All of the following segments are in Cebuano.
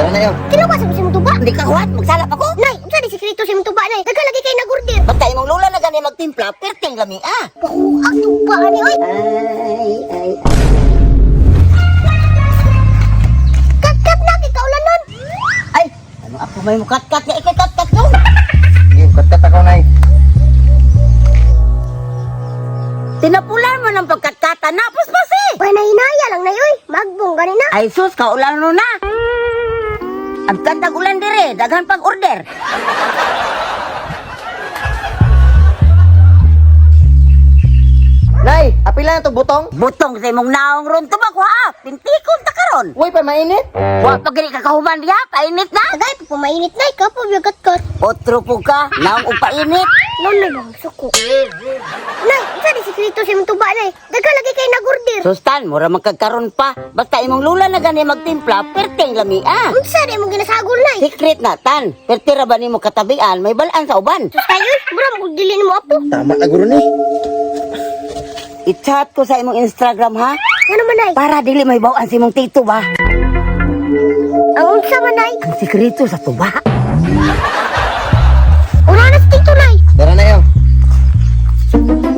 Tara na yo. Tilawas ako sa imong tuba. Hindi ka huwat, magsala pa ko. Nay, unsa di sikreto sa imong tuba, nay? Daghan lagi kay nagorder. Basta imong lula na gani magtimpla, perting lami ah. Bakuag tuba ani oy. Ay, ay, ay. Kat-kat na kay kaulanon. Ay, ano ako may mukat-kat nga ikakat-kat no? Sige, kat-kat ako, Nay. Tinapulan mo ng pagkatkata na, puspas eh. Panahinaya lang nay oy. Magbong gani na. Ay sus, kaulan no na. Ang tantag ulan dire, daghan pag order. Nay, apila na to butong. Butong sa imong naong ron tubag wa, ah. Pintikon ta karon. Uy, pa mainit. Wa pa gani ka kahuman diha, painit na. Tagay pa pumainit nay, kapo yung kat-kat. Otro po ka, naong og painit. Nanay bang suko. Nay, unsa di sikreto sa imong tuba, nay? Daghan lagi kay nagorder. Sustan, mura man kagkaron pa. Basta imong lula na gani magtimpla, perting lami ah. Unsa di imong ginasagol, nay? Secret na tan. Perti ra ba nimo katabian, may balaan sa uban. Sus tayo, mura mo dili nimo apo. Tama na guro ni. I-chat ko sa imong Instagram ha. Ano man nay? Para dili may bawaan sa imong tito ba. Ang unsa man nay? Ang sikreto sa tuba. Una na sa tito nay. Tara na yo.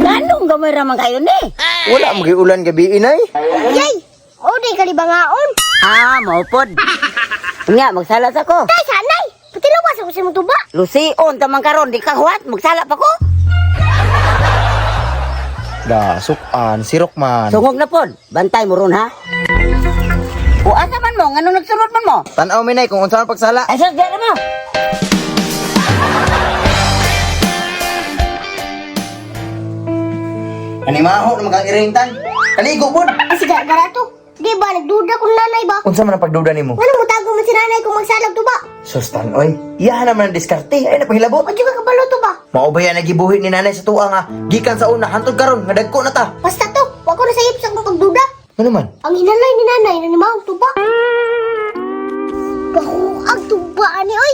Ganong gamay ra man kayo ni. Wala mo ulan gabi, inay. Yay! O di kalibangaon. Ah, maupod. Nga, magsala sa ko. Tay sa nay. Patilawas ako sa imong tuba. Lusion tamang karon di ka huwat, magsala pa ko. Da, sukan, sirok man. Sungog na pod. Bantay mo ron ha. O asa man mo, ngano nagsunod man mo? Tanaw mi, Nay, kung unsa man pagsala. Ay sus, diyan mo. Animaho na mga irintan. Kaligo pod. Ay siga garato. Di ba nagduda kung nanay ba? Unsa man ang pagduda nimo? Ngano mo tago man si nanay kung magsalag tuba? Sustan, oy. Iyahan naman ang diskarte. Ay, napahilabot. O di ka kabalo tuba? Mao ba yan nagibuhi ni nanay sa tuwa nga gikan sa una hantod karon nga dagko na ta. Basta to, wa ko na sayop sa akong pagduda. Ano man? Ang hinalay ni nanay na nimahong tuba. Bakuag tuba ani oy.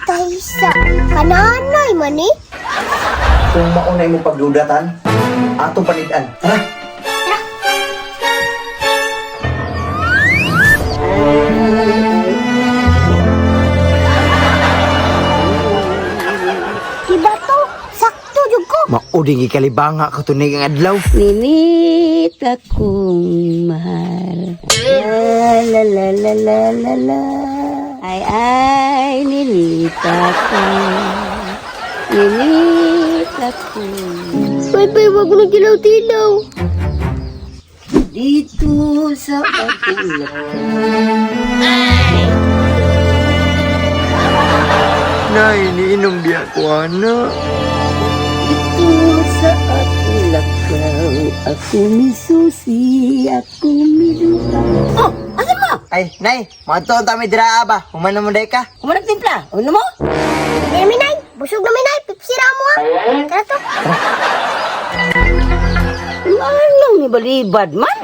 Taysa, kananay man eh. Kung mauna imong pagdudatan, atong panidan. Tara. Tara. Diba to? Sakto jud ko. Mauding gikalibanga ka tunig ang adlaw. Ninit akong mahal. La la la la la la la. Ay ay, ninit ako. Ninit ako. Bye bye, wag mo dilaw-dilaw. Dito sa akong Nay, niinom di ako ana. Dito sa akong lakaw. Ako misusi, ako miluha. Oh, asa mo? Ay, nay, madto ang tami dira ba? Human na mo day ka. Kumanag timpla. Ano mo? Demi nay, busog na mi nay, pipsira mo ah. Tara to. Anong ni balibad man?